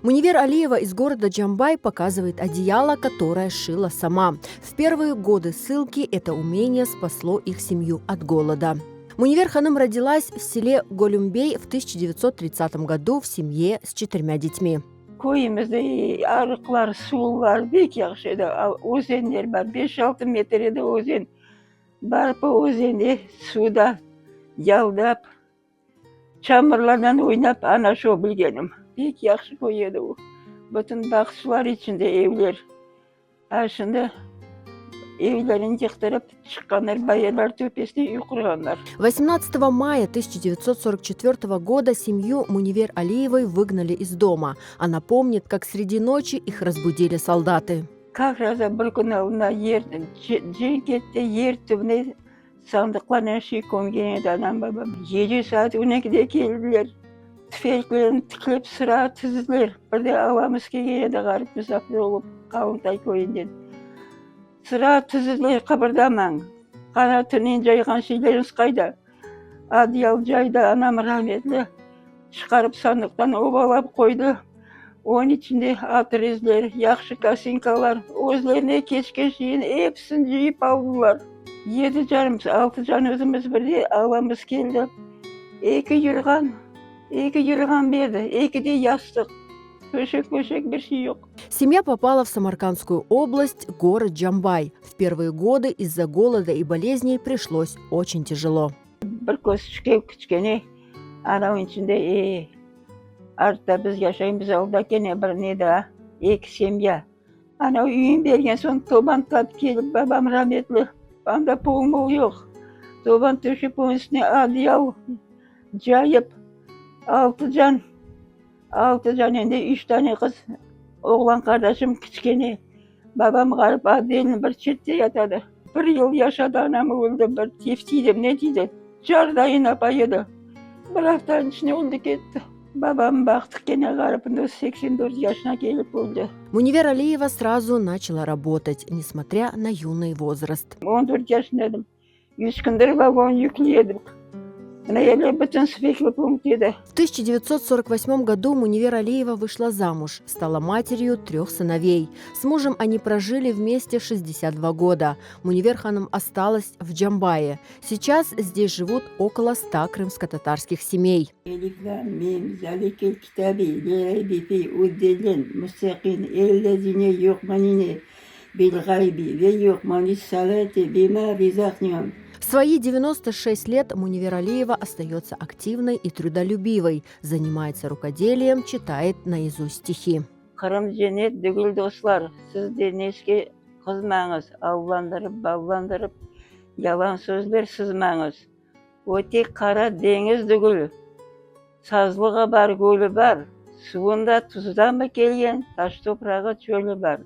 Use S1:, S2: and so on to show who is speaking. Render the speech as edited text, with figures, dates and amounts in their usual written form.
S1: Мунивер Алиева из города Джамбай показывает одеяло, которое шила сама. В первые годы ссылки это умение спасло их семью от голода. Мунивер Ханым родилась в селе Голюмбей в 1930 году в семье с четырьмя детьми.
S2: Köyümizde arıqlar, suvlar pek yahşı edi. Özenler bar, beş-altı metr edi özen. Barıp o özende suvda yaldap, çamurlarnen oynap, ana şo bilgenim. Pek yahşı köy edi o. Bütün bağçalar içinde evler. A şimdi evlerini yıqtırıp çıqqanlar, bayırlar töpesine üy qurğanlar.
S1: 18 мая 1944 года семью Мунивер Алиевой выгнали из дома. Она помнит, как среди ночи их разбудили солдаты.
S2: Как раз bir künü mına yer, cenk etti, yer tübüne sandıqlarnen şey kömgen edi anam babam. Gece saat on ekide keldiler. Tüfeklerini tiklep sıra tizdiler. Bir de alamız kelgen edi ğarip musafir olıp Qalıntay köyünden. Sıra tizdiler, qıbırdamañ. Qara tünen cayğan şeyleriñiz qayda? Adyal caydı anam rahmetli. Çıqarıp sandıqtan obalap qoydı. Onıñ içinde atrezler, yahşı kosinkalar, özlerine keçken şeyin episini cıyıp aldılar. Yedi canımız, altı can özümiz birde alamız keldi. Eki yurğan, eki yurğan berdi, eki de yastıq. Töşek-möşek bir şey yoq.
S1: Семья попала в Самаркандскую область, город Джамбай. В первые годы из-за голода и болезней пришлось очень тяжело.
S2: Bir közçük kiçkene, anavnıñ içinde e, artta biz yaşaymız, alda kene bir ne daa, eki semya. Anav üyün bergen soñ toban tap kelip babam rametli, anda pol-mol yoq. Toban töşep onıñ üstüne adyal cayıp, altı can, altı can endi üç tane qız, oğlan qardaşım kiçkene. Babam ğarip adelni bir çette yatadı. Bir yıl yaşadı, anam öldi, bir tif tiydi, ne tiydi, cardayın apay edi. Bir aftanıñ içinde öldi ketti. Babam baqtıq kene ğarip, 84 yaşına kelip öldi.
S1: Мунивер Алиева сразу начала работать, несмотря на юный возраст.
S2: 14 yaşında edim. Üç kündir vagon yükley edik. Mına yerler bütün svekla punkt edi.
S1: В 1948 году Мунивер Алиева вышла замуж, стала матерью трех сыновей. С мужем они прожили вместе 62 года. Мунивер Ханым осталась в Джамбае. Сейчас здесь живут около 100 крымско-татарских семей.
S2: Elif, lâm, mim, Zalikel kitabi, lâ raybe fih, huden lil muttaqin, ellezine yu'minune bil ğaybi ve yuqimunes-salate ve mimma razaqnâhum.
S1: В свои 96 лет Мунивер Алиева остается активной и трудолюбивой, занимается рукоделием, читает наизусть стихи.
S2: Qırım cennet degil, dostlar, siz de neşke qızmañız, Allandırıp, ballandırıp, yalan sözler sızmañız. O tek Qara deñiz degil, sazlığı bar, gölü bar, Suvunda tuzdanmı kelgen taş toprağı, çölü bar.